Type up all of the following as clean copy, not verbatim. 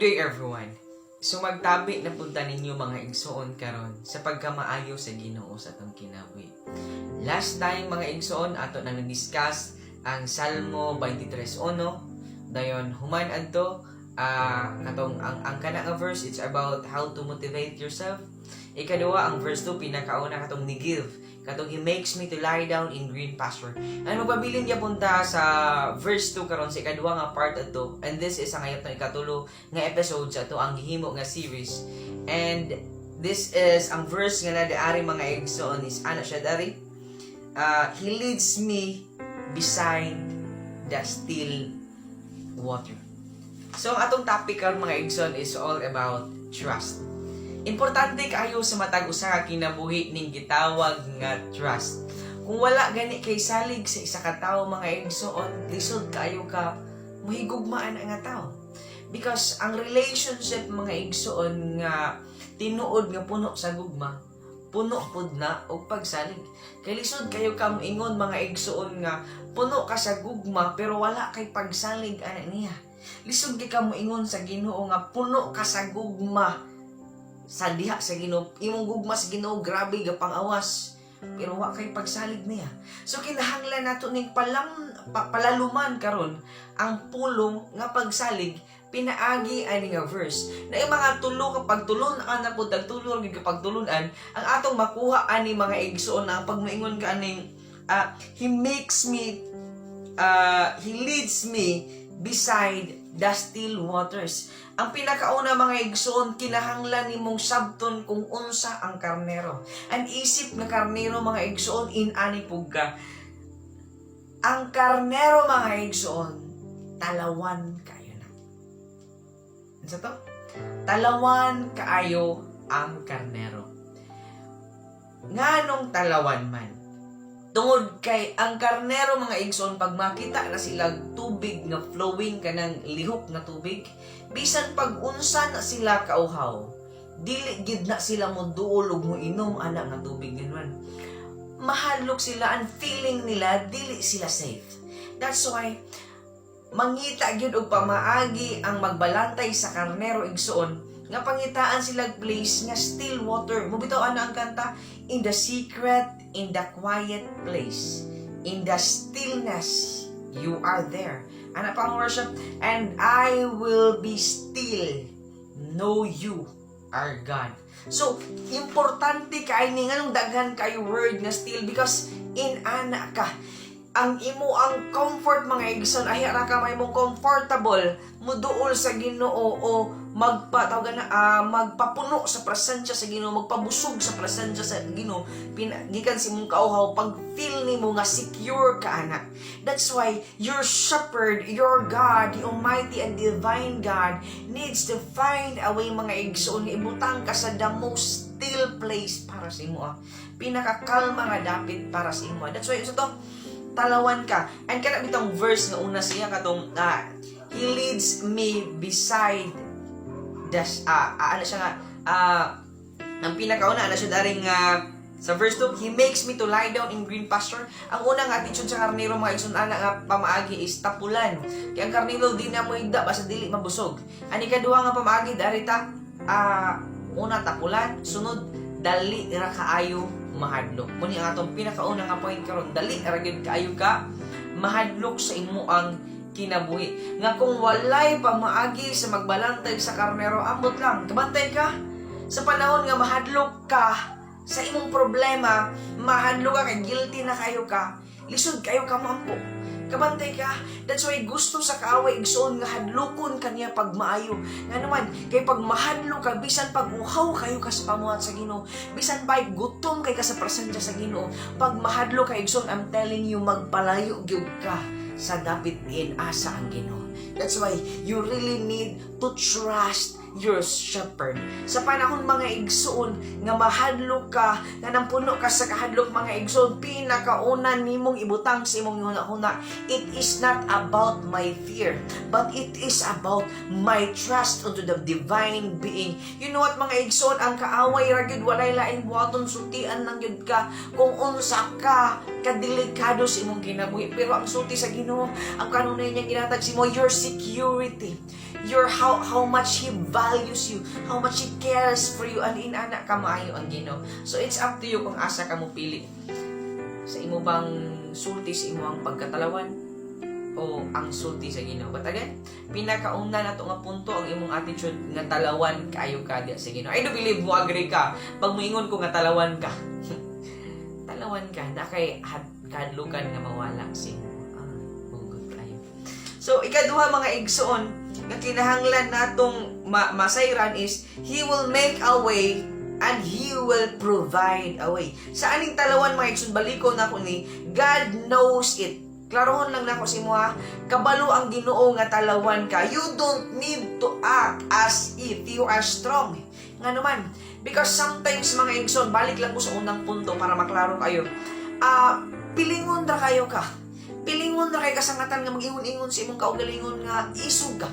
Good day, everyone. So magtabi na punta ninyo, mga igsoon, karon sa pagkamaayo sa Ginoo sa atong kinabuhi. Last time, mga igsoon, ato na na-discuss ang Salmo 23:1. Dayon human adto katong ang kana nga verse, it's about how to motivate yourself. Ikaduha, ang verse 2, pinakauna katong ni give katong "He makes me to lie down in green pasture." And magpabilin gyapon ta sa verse 2 karon, sa ikaduha nga part adto. And this is ang ayot ng ikatulo nga episode sa ato ang gihimo nga series. And this is ang verse nga nadiari, mga igsoon, is ana siya dari. "He leads me beside the still water." So ang atong topic karon, mga igsoon, is all about trust. Importante kaayo sa matag usa ka kinabuhi ning gitawag nga trust. Kung wala gani kay salig sa isa ka tawo, mga igsoon, lisod kaayo ka mahigugmaan ang nga tawo. Because ang relationship, mga igsoon, nga tinuod nga puno sa gugma, puno pud na og pagsalig. Kay lisod kayo ka moingon, mga igsoon, nga puno ka sa gugma pero wala kay pagsalig ana niya. Lisod kay ka moingon sa Ginoo nga puno ka sa gugma sa diha sa Ginoo, imong gugma sa Ginoo grabe ga pangawas pero wa kay pagsalig niya. So kinahanglan nato ning palaluman karon ang pulong nga pagsalig pinaagi ani nga verse. Na yung mga tulo kapag tulun-an na pud, tagtulo gyud kapag tulun-an ang atong makuha ani, mga igsoon, na pag moingon ka aning "He leads me beside the still waters." Ang pinakauna, mga igsoon, kinahanglan nimong sabton kung unsa ang karnero. Ang isip nga karnero, mga igsoon, in-ani pug ka. Ang karnero, mga igsoon, talawan kayo na. Unsa to? Talawan kaayo ang karnero. Nganong talawan man? Tungod kay ang karnero, mga igsoon, pag makita na sila tubig nga flowing, kanang lihok nga tubig, bisan pag unsa na sila kauhaw, dili gid na sila mo duol ug mo inom ana nga tubig ganun. Mahadlok sila, ang feeling nila dili sila safe. That's why mangita gyud og pamaagi ang magbalantay sa karnero, igsoon, nga pangitaan sila place nga still water. Mao bitaw ana ang kanta, "In the secret, in the quiet place, in the stillness, you are there." Ana pa ang worship, "And I will be still, know you are God." So importante kay ni nganong daghan kayo word nga still, because in ana ka ang imo ang comfort, mga igsoon, ay ra ka may mong comfortable muduol sa Ginoo o magpa tawag na magpapuno sa presensya sa Ginoo, magpabusog sa presensya sa Ginoo gikan sa imong kauhaw, pag feel nimo nga secure ka ana. That's why your shepherd, your God, the almighty and divine God, needs to find a way, mga igsoon, nga ibutang ka sa the most still place para sa imo, pinakakalma nga dapit para sa imo. That's why sa to talawan ka. And kana bitong verse nga una siya katong "He leads me beside the" ano siya nga ang pinakauna ana siya daring sa verse 2, "He makes me to lie down in green pasture." Ang unang attitude sa karnero, mga igsoon, ana nga pamaagi is tapulan. Kaya ang karnero di na mo higda basta dili mabusog. Ani kaduha nga pamaagi dari ta una tapulan, sunod dali ra kaayo mahadlok. Muni ang atong pinakauna nga point karon, dali ra gyud kaayo ka mahadlok sa imo ang kinabuhi. Nga kung walay pamaagi sa magbalantay sa karnero, ambot lang, kabantay ka. Sa panahon nga mahadlok ka sa imong problema, mahadlok ka kay guilty na kayo ka, lisod kayo ka moampo. Kabantay ka. That's why gusto sa kaaway, igsoon, nga hadlokon kaniya pag maayo. Nga naman, kay pag mahadlok ka, bisan pag uhaw kayo ka sa pamuhat sa Ginoo, bisan pa gutom kay ka sa presensya sa Ginoo, pag mahadlok ka, igsoon, I'm telling you, magpalayo gyud ka sa dapit diin asa ang Ginoo. That's why you really need to trust your shepherd. Sa panahon, mga igsoon, nga mahadlok ka, nga nampuno ka sa kahadlok, mga igsoon, pinakauna nimong ibutang sa imong huna-huna, it is not about my fear, but it is about my trust unto the divine being. You know what, mga igsoon, ang kaaway ra gyud walay laing buhaton, sultian lang gyud ka kung unsa ka kadelikado sa imong kinabuhi. Pero ang sulti sa Ginoo, ang kanunay niyang ginatag sa imo, your security. Your how much He values you, how much He cares for you, and inana kamaayo ang Ginoo. So it's up to you kung asa ka mo pili. Sa imo bang sulti sa imo ang pagkatalawan o ang sulti sa Ginoo? But again, pinakauna na to nga punto, ang imong attitude nga talawan kaayo ka diya sa Ginoo. I do believe mo agree ka pag moingon ko nga talawan ka. Talawan ka na kay kahadlukan nga mawala sa imo. Ah, munggot kayo. So ikaduha, mga igsoon, nga kinahanglan natong masayran is He will make a way and He will provide a way. Sa aning talawan, mga igsoon, balikon nako ni, God knows it. Klarohon lang nako si mo ha. Kabalo ang Ginoo nga talawan ka. You don't need to act as if you are strong. Nga naman, because sometimes, mga igsoon, balik lang ko sa unang punto para maklaro kayo. Ah, pilingon ra kayo ka. Pilingon ra kay kasangatan nga mag-ingon-ingon sa imong kaugalingon nga isog ka.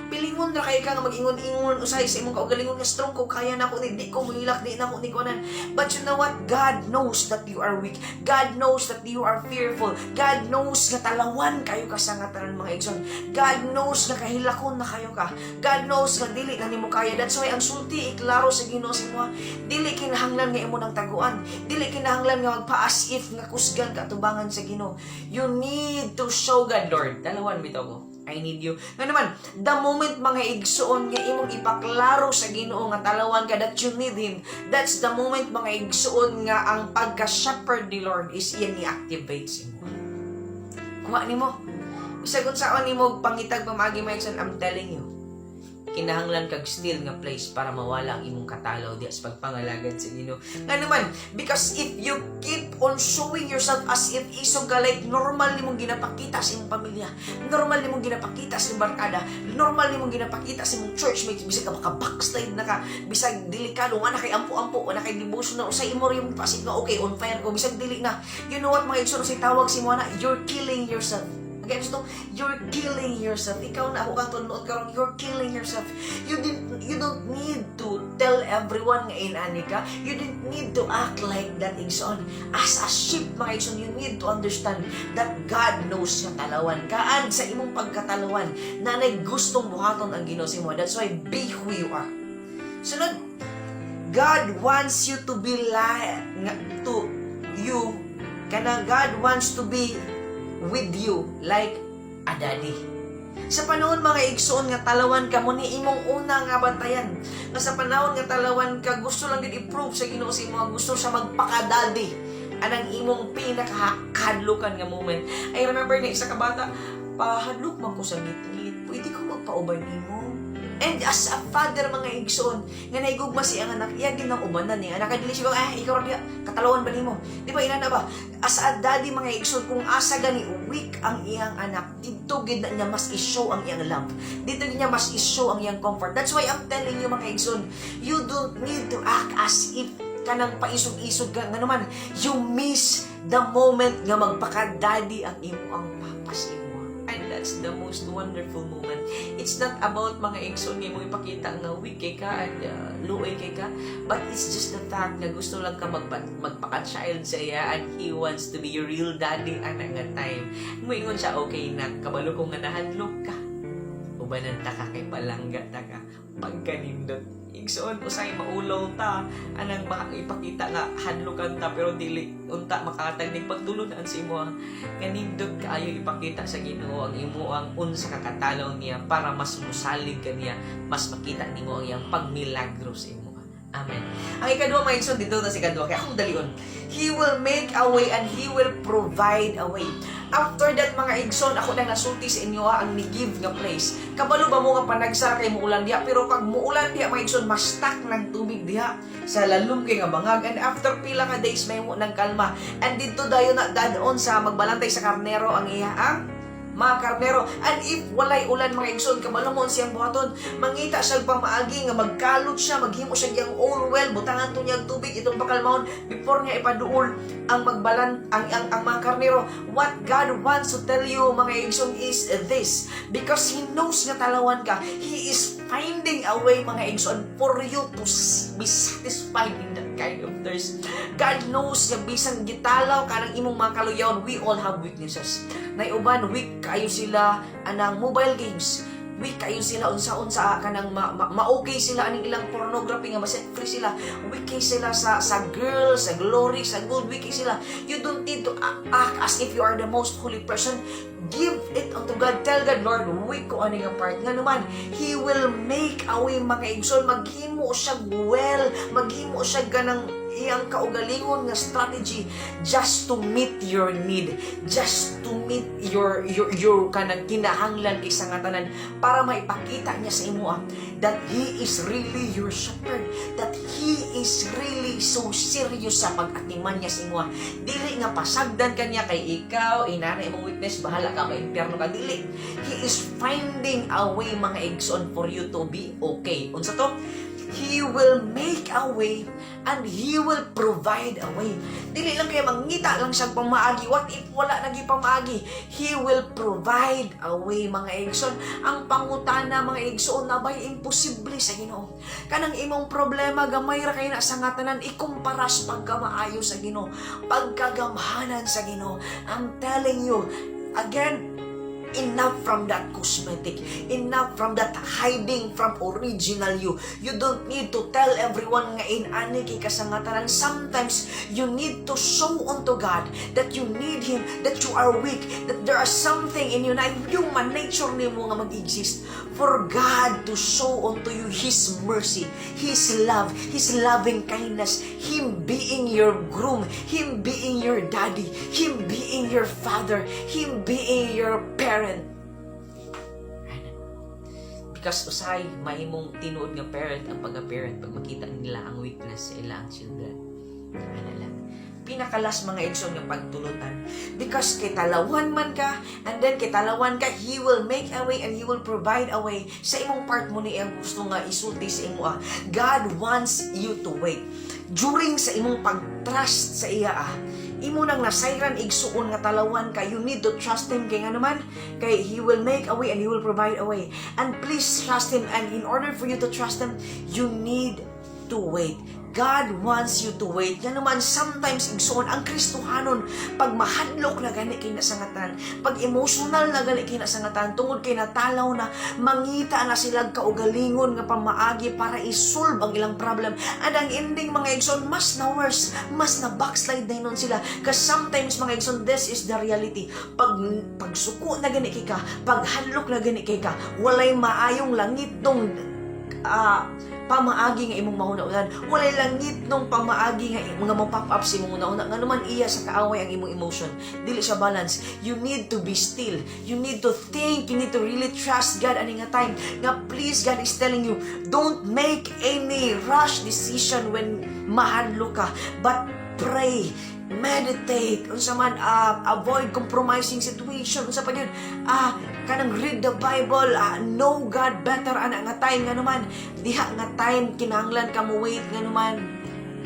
Pilingon ra kay ka nga mag-ingon-ingon usay sa imong kaugalingon nga strong ko, kaya na ko ni, di ko muhilak, di na ko ni kuanan. But you know what? God knows that you are weak. God knows that you are fearful. God knows nga talawan kayo kasangatan, mga igsoon. God knows nga kahilakon na kayo ka. God knows nga dili na nimo kaya. That's why ang sulti iklaro sa Ginoo sa imo. Dili kinahanglan nga imo nang taguan. Dili kinahanglan nga magpa-as if nga kusgan ka atubangan sa Ginoo. You need to show God, "Lord, talawan bitaw ko. I need you." Nga naman, the moment, mga igsoon, nga imong ipaklaro sa Ginoo nga talawan ka, that you need Him, that's the moment, mga igsoon, nga ang pagka-shepherd ni Lord is iyang i-activate sa imo. Kuha nimo. Bisag unsaon nimo pangitag pamaagi, mga igsoon, I'm telling you, kinahanglan kag still nga place para mawala ang imong katalaw diya sa pagpangalagad sa Ginoo. Nga naman, because if you keep on showing yourself as if isog ka, like normal nimong ginapakita sa imong pamilya, normal nimong ginapakita sa imong barkada, normal nimong ginapakita sa imong churchmates, bisag ka maka-backslide na ka, bisag delikado nga na kay ampo-ampo, na kay devotional, usay imo rin yung pasig nga okay, on fire ko, bisag dili na. You know what, mga igsoon, say tawag si mo na, you're killing yourself. Again, so, you're killing yourself. Ikaw na ako kang tunood karon, you're killing yourself. You don't need to tell everyone nga inani ka. You didn't need to act like that, igsoon. As a sheep, mga igsoon, you need to understand that God knows nga talawan ka. And sa imong pagkatalawan, nanay gustong buhaton ang Ginoo sa imo. That's why be who you are. Sunod, God wants you to be like to you kanang God wants to be with you like a daddy. Sa panahon, mga igsoon, nga talawan ka mo ni imong una nga bantayan. Nga sa panahon nga talawan ka, gusto lang din i-prove sa Ginoo sa imo, gusto siya magpakadaddy anang imong pinakahadlukan nga moment. I remember na isa ka bata, "Pahadlok man ko sa ngitngit. Pwede ko magpauban nimo?" And as a father, mga igsoon, nga naigugma si ang anak, iya ginang ubanan niya. Anak, dili siya, "Ah, ikaw ra diya, katalawan ba nimo?" Di ba, inana ba? As a daddy, mga igsoon, kung asa gani weak ang iyang anak, dito gid na niya mas i-show ang iyang love. Dito gid niya mas i-show ang iyang comfort. That's why I'm telling you, mga igsoon, you don't need to act as if kanang paisog-isog ka. Nga naman, you miss the moment nga magpaka-daddy ang imo ang papa sa imo. And that's the most wonderful moment. It's not about, mga igsoon, nga imong ipakita nga weak kay ka and luoy kay ka, but it's just the fact na gusto lang ka magpaka-child sa iya and He wants to be your real daddy ana nga time. Muingon siya, "Okay na, kabalo ko nga nahadlok ka. Ubanan ta ka kay palangga ta ka." Pagkanindot. Igsoon, usay maulaw ta anang ipakita nga hadlokan ta, pero dili unta makatag ning pagtulunan sa imo nga nindot kaayo ipakita sa Ginoo ang imo ang unsa ka katalaw niya para mas musalig ka niya, mas makita nimo ang iyang pagmilagro sa imo. Amen. Ang ikaduha, mga igsoon, dito na si ikaduha, kaya akong dalion. He will make a way and He will provide a way. After that, mga igsoon, ako nang nasulti sa inyo ha, ang ni-give nga place. Kabalo ba mo nga panagsar kay muulan diha? Pero pag muulan diha, mga igsoon, mas-stuck ng tubig diha sa lalom kay nga bangag. And after pila ka days, may mo ng kalma. And dito dayon na dadon sa magbalantay sa karnero ang iya ang mga karnero. And if walay ulan, mga igsoon, kabalo mo siyang buhaton, mangita siya pamaagi nga magkalot siya, maghimo siya iyang own well, butangan to niya ang tubig, itong pakalmahon, before niya ipaduol ang magbalan ang mga karnero. What God wants to tell you, mga igsoon, is this. Because He knows nga talawan ka, He is finding a way, mga igsoon, for you to be satisfied in that kind of thirst. God knows nga bisan gitalaw ka ng imong mga kaluyaon, we all have weaknesses. Nay uban, weak kayo sila anang mobile games. Weak kayo sila unsa-unsa kanang ma-okay sila aning ilang pornography nga ma-set free sila. Weak kay sila sa girl, sa glory, sa gold, weak kay sila. You don't need to act as if you are the most holy person. Give it unto God. Tell God, "Lord, weak ko ani nga part." Nga naman, He will make a way, mga igsoon. Maghimo siya well, maghimo siya ganang iyang kaugalingon nga strategy just to meet your need, just to meet your kanang kinahanglan kay sa nga tanan para maipakita niya sa imo that He is really your shepherd, that He is really so serious sa pag-atiman niya sa imo. Dili nga pasagdan ka niya kay ikaw inana imong weakness, bahala ka, maimpyerno ka. Dili. He is finding a way, mga igsoon, for you to be okay. Unsa to? He will make a way and He will provide a way. Dili lang kay mangita lang siyang pamaagi. What if wala nagi pamaagi? He will provide a way, mga igsoon. Ang pangutana, mga igsoon, naa bay imposible sa Ginoo? Kanang imong problema, gamay ra kay na sa nga tanan ikumpara sa pagkamaayo sa Ginoo, pagkagamhanan sa Ginoo. I'm telling you, again, enough from that cosmetic. Enough from that hiding from original you. You don't need to tell everyone nga inani kay kasangatanan. Sometimes you need to show unto God that you need Him, that you are weak, that there are something in you na human nature nimo nga mag-exist for God to show unto you His mercy, His love, His loving kindness, Him being your groom, Him being your daddy, Him being your father, Him being your parent. Because usahay mahimong tinuod nga parent ang pagka-parent pag makita nila ang weakness sa ilang children. Ana lang. Pinaka-last, mga igsoon, nga pagtulutan. Because kay talawan man ka, and then kay talawan ka, He will make a way and He will provide a way. Sa imong part mo ni ang gusto nga isulti sa imo. God wants you to wait. During sa imong pag-trust sa iya, imo nang nasayran, igsuon, nga talawan ka, you need to trust Him kay nga naman kay He will make a way and He will provide a way. And please trust Him, and in order for you to trust Him, you need to wait. God wants you to wait. Yan naman, sometimes, igsuon, ang Kristohanon, pag mahadlok na gani kay nasangatan, pag emotional na gani kay nasangatan, tungod kay natalaw na, mangita na sila kaugalingon nga pamaagi para isolve ang ilang problem. And ang ending, mga igsoon, mas na worse, mas na backslide na nun sila. Kasi sometimes, mga igsoon, this is the reality. Pag pagsuko na gani kay ka, pag hadlok na gani kay ka, walay maayong langit dong pamaagi nga imong mahuna-unan. Walay langit nung pamaagi nga mga mo-pop up sa imong una-una. Nga naman iya sa kaaway ang imong emotion. Dili siya balance. You need to be still. You need to think. You need to really trust God ani nga time. Nga please, God is telling you, don't make any rush decision when mahadlok ka. But pray, meditate, unsa man, avoid compromising situation, unsa pa yun, kanang read the Bible, know God better ana nga time. Nga naman diha nga time kinahanglan ka mo wait, nga naman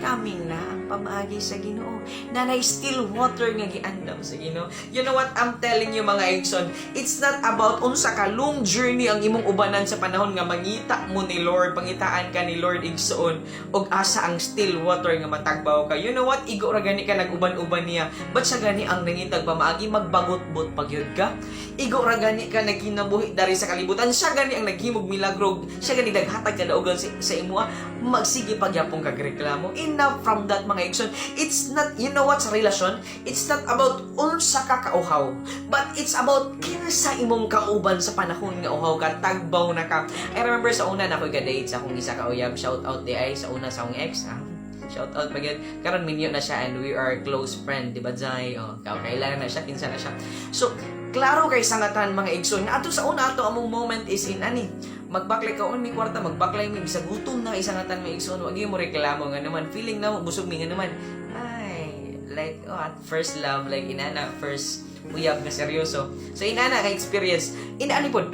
coming na ang pamaagi sa Ginoo. Nanay still water nga giandam sa Ginoo. You know what I'm telling you, mga igsoon? It's not about unsa ka long journey ang imong ubanan sa panahon nga mangita mo ni Lord, pangitaan ka ni Lord, igsoon, og asa ang still water nga matagbaw ka. You know what? Igo ra gani ka nag-uban-uban niya. But siya gani ang nangitag pamaagi, magbagot-bot pagyud ka. Igo ra gani ka nagkinabuhi dari sa kalibutan. Siya gani ang naghimog milagro. Siya gani naghatag kadaugan sa imo. Magsige pagyapon kag reklamo. Enough from that, mga igsoon. It's not, you know what, sa relasyon, it's not about unsa ka kauhaw, but it's about kinsa imong kauban sa panahon nga uhaw ka, tagbaw na ka. I remember sa una na ako'y ga-date sa akong isa ka uyab, shout out di ay sa una sa akong ex, ha? Shout out pa gyud. Karon minyo na siya and we are close friend, di ba, Jai? Oh, kailan na siya, kinsa na siya. So, klaro kay sangatan, mga igsoon nga ato sa una ato among moment is in ani magbaklay ka on mi kwarta, magbaklay mi bisag gutom na isangatan, mga igsoon, wag mo reklamo nga naman feeling na mo busog mi, nga naman ay like, oh, at first love, like inana first uyab nga seryoso. So inana nga experience, inaani pod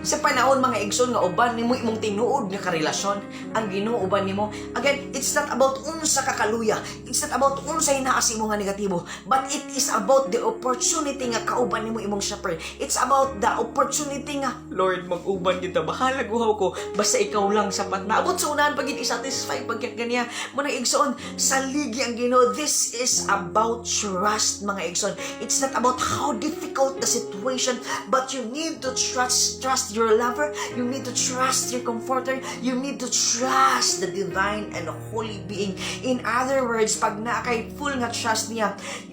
sa panahon, mga igsoon, nga uban nimo imong tinuod nga karelasyon, ang Ginoo uban nimo. Again, it's not about unsa ka kaluya, it's not about unsay naa sa imo nga negatibo, but it is about the opportunity nga kauban nimo imong shepherd. It's about the opportunity nga, "Lord, mag-uban kita, bahala uhaw ko, basta ikaw lang sapat na." Abot sa unahan pag i-satisfy pag ganiya mo nang, igsoon, saligi ang Ginoo. This is about trust, mga igsoon. It's not about how difficult the situation, but you need to trust trust your lover. You need to trust your comforter. You need to trust the divine and holy being. In other words, pag naa kay full nga trust niya,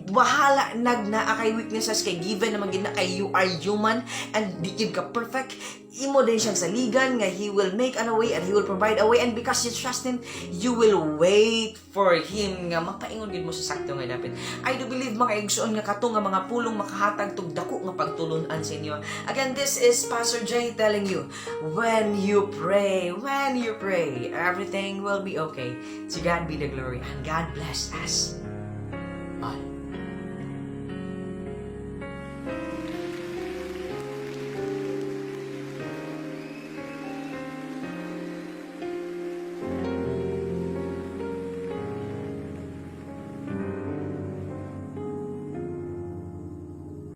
bahala nag naa kay weaknesses, kay given naman gid na kay you are human and di gid ka perfect, imo din siyang saligan nga He will make an way and He will provide a way. And because you trust Him, you will wait for Him nga mapaingon gid mo sa sakto nga dapit. I do believe, mga igsoon, nga kato nga mga pulong makahatag tug dako nga pagtulun-an sa inyo. Again, this is Pastor Jay telling you, when you pray, when you pray, everything will be okay. To God be the glory and God bless us.